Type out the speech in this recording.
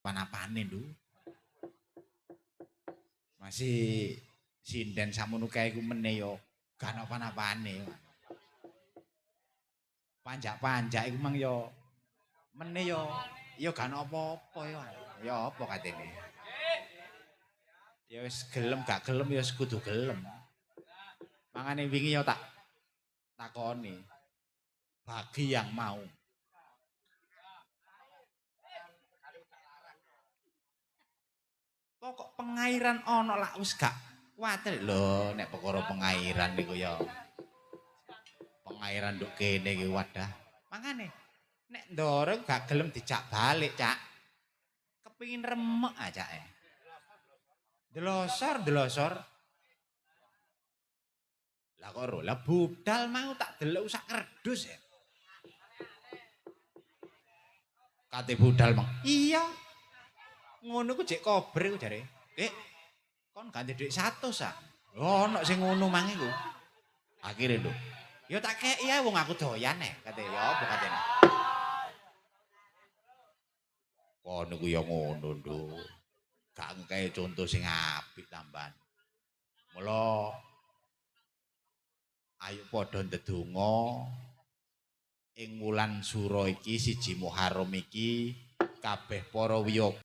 Apa-apane, Ndu. Masih sinden samono kae iku meneh yo gak ono apa-apane. Panjak-panjak iku mang yo meneh yo yo gak ono apa-apa yo. Ya apa katene? Ya wis gelem gak gelem ya wis kudu gelem. Mangane wingi yo tak takoni. Bagi yang mau. Pokok pengairan ana lak wis gak kuwatir lho nek perkara pengairan niku ya. Pengairan nduk kene iki wadah. Mangane nek ndoro gak gelem dijak balik, Cak. Kepingin remek acake. Delosor, delosor. Lah kok ro, lah budal mau tak delok sak kerdus ya. Kate budal mang. Iya. Ngono ku jek kober iku jare. Dik, kon ganti dhuwit 100 ah. Lho ono sing ngono mang iku. Akhire lho. Ya tak keki ae wong aku doyan eh kate ya apa katene. Kono ku ya ngono, Nduk. Gak ngekei contoh sing apik tambahan. Mula ayo padha ndedonga ing wulan Sura iki 1 Muharram iki kabeh para wiyaga